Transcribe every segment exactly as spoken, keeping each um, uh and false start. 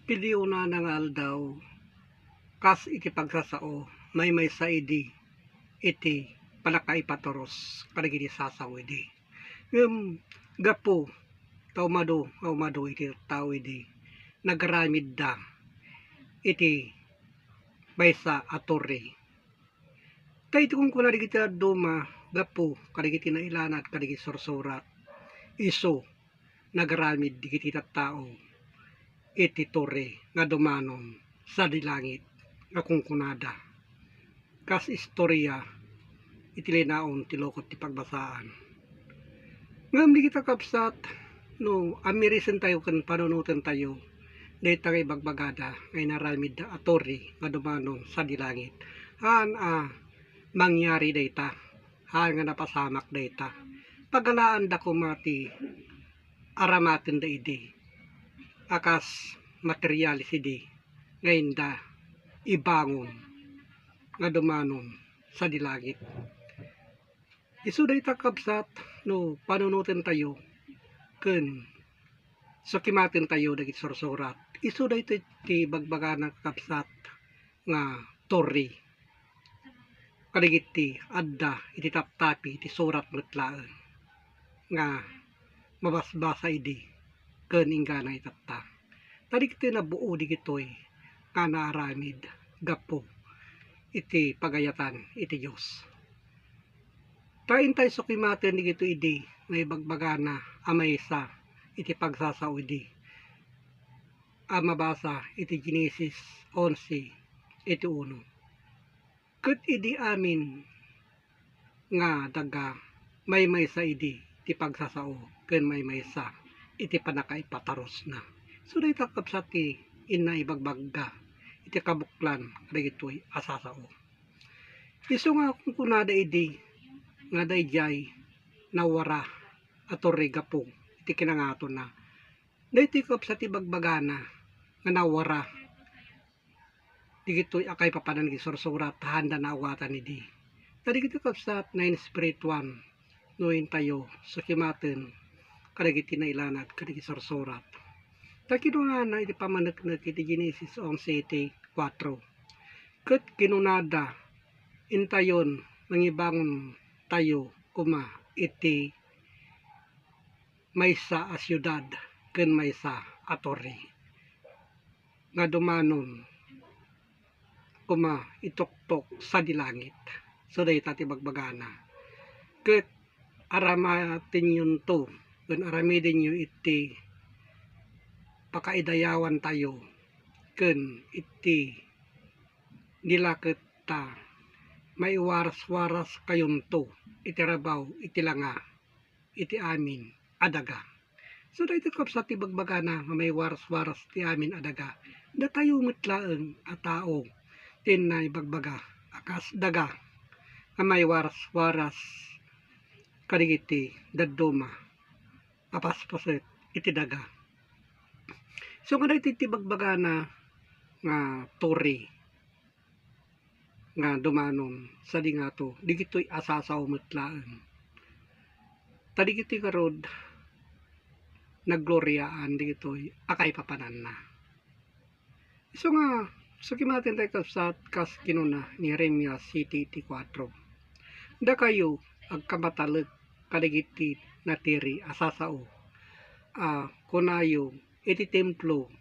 Pidi unana nga aldaw, kas iti pagsasao, maymaysa idi iti pannakaipaturos kadagiti sasao idi. Ngem gapu ta umadu nga umadu iti tattao idi, nagaramidda iti maysa a torre. Ta iti kunkuna dagiti dadduma, gapu kadagiti nailanad kadagiti sursurat, isu nagaramid dagiti tattao iti torre nga dumanon sadi langit nga kunkunada, kas istoria iti linaon ti lukot ti pagbasaan. Ngem dagita, kabsat, no amirisentayo ken panunotentayo dayta nga ibagbagada nga inaramidda a torre nga dumanon sadi langit, haan a mangyari dayta, haan nga napasamak dayta. Pagalaanda koma ti aramatenda idi a kas materialis idi nga inda ibangon nga dumanon sadi langit. Isu dayta, kabsat, no panunotentayo ken sukimatentayo dagiti sursurat. Isu daytoy ti bagbagana, kabsat, nga torre kadagiti adda iti taptapi iti surat met laeng nga mabasbasa idi ken inggana itatta. Ta dagitoy nabuo dagitoy nga naaramid gapu iti pagayatan iti Dios. Ta intay sukimaten dagitoy idi nga ibagbagana a maysa iti pagsasao idi a mabasa iti Genesis onse iti uno. Ket idi amin nga daga, maymaysa idi ti pagsasao ken maymaysa iti pannakaipatarusna. So, dayta, kabsat, ti inna ibagbagga iti kabuklan kadagitoy a sasao. Isu nga kunkunada idi nga daydiay nawara a torre gapu iti kinangatonna. Daytoy, kabsat, ti bagbagana nga nawara dagitoy a kaipapanan iti sursurat, ta haanda naawatan idi. Ta dagitoy, kabsat, nainspirituan no intayo sukimaten kadagiti nailanad kadagiti sursurat. Ta kinunana iti pammaneknek iti Genesis onse iti kuatro. Ket kinunada, intayon mangibangontayo koma iti maysa a siudad ken maysa a torre nga dumanon koma ituktok sadi langit. So, dayta ti bagbagana. Ket aramatenyonto ken aramidenyo iti pakaidayawantayo ken iti dilaket ta maiwaras-waraskayonto iti rabaw iti langa iti amin a daga. So, daytoy, kabsat, ti bagbagana nga maiwaras-waras ti amin a daga. Datayo met laeng a tao ti inna ibagbaga a kas daga nga maiwaras-waras kadagiti dadduma a paspaset iti daga. So, nga daytoy ti bagbagana nga torre nga dumanon sadi ngato, dagitoy a sasao met laeng. Ta dagitoy garud, naggloriaan dagitoy a kaipapananna. Isu nga, sukimaten tayo, kabsat, kas kinuna ni Jeremias siyete iti kuatro. Dakayo, agkamatalek kadagiti natiri a sasao, a kunayo, iti templo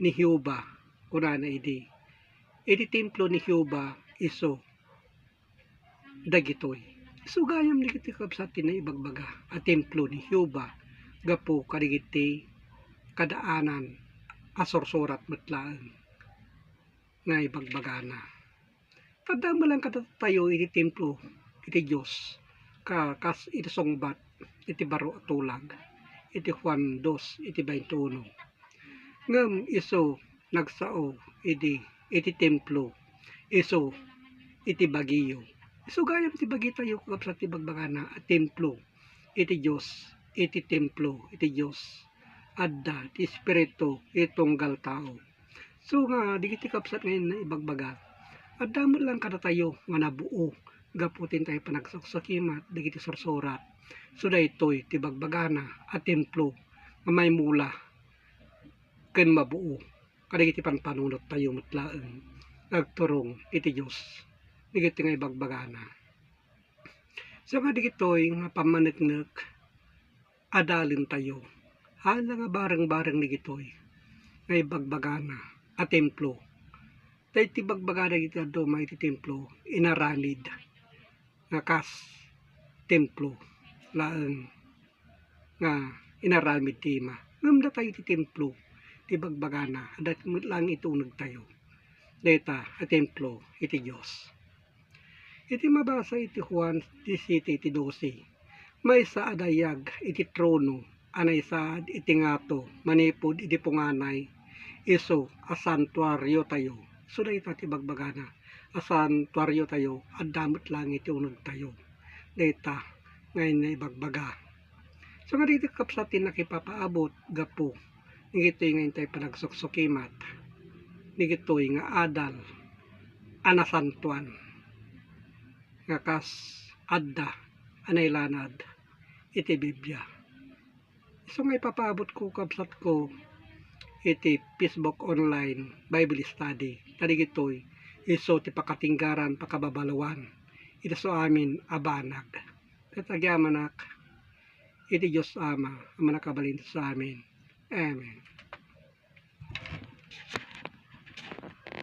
ni Jehovah, kunana idi, iti templo ni Jehovah isu dagitoy. Isu gayam dagiti, kabsat, ti naibagbaga a templo ni Jehovah gapu kadagiti kadaanan a sursurat met laeng nga ibagbagana. Adda met laeng kadatayo iti templo iti Dios, ka-, kas iti sungbat iti baro a tulag, iti Juan dos iti baintiuno. Ngem isu nagsao idi iti templo, isu iti bagiyo. Isu gayam ti bagitayo, kabsat, ti bagbagana a templo iti Dios, iti templo iti Dios. Adda ti Espiritu iti tunggal tao. So nga, dagiti kabsat nga ibagbaga, adda met laeng kadatayo nga nabuo gapu ti intay panagsuksukima dagiti sursurat. So daytoy ti bagbagana a templo nga maimula ken mabuo kadagiti panpanunot tayo met laeng nga agturong iti Dios dagiti nga ibagbagana. So nga dagitoy nga pammaneknek, adalen tayo. Hala nga bareng-bareng dagitoy nga ibagbagana a templo. Ta iti bagbagana iti dadduma iti templo, inaramid nga kas templo laeng nga inaramid ti ima. Ngem datayo ti templo ti bagbagana, adda met laeng iti unegtayo. Dayta a templo iti Dios. Iti mabasa iti Juan disisiete iti dose, maysa a dayag iti trono a naisaad iti ngato manipud iti punganay, isu a santuariotayo. Isu dayta ti bagbagana a santuariotayo, adda met laeng iti unegtayo. Dayta nga inna ibagbaga. So nga dagiti kabsat ti nakipapaabut gapu dagitoy nga intay panagsuksukimat dagitoy nga adal a nasantuan nga kas adda a nailanad iti Biblia. Isu nga ipapaabutko, kabsatko, iti Facebook online Bible study. Ta dagitoy isu ti pakatinggaran, pakababaloan iti isu amin a banag. Ket agyamanak iti Dios Ama a mannakabalin iti isu amin. Amen.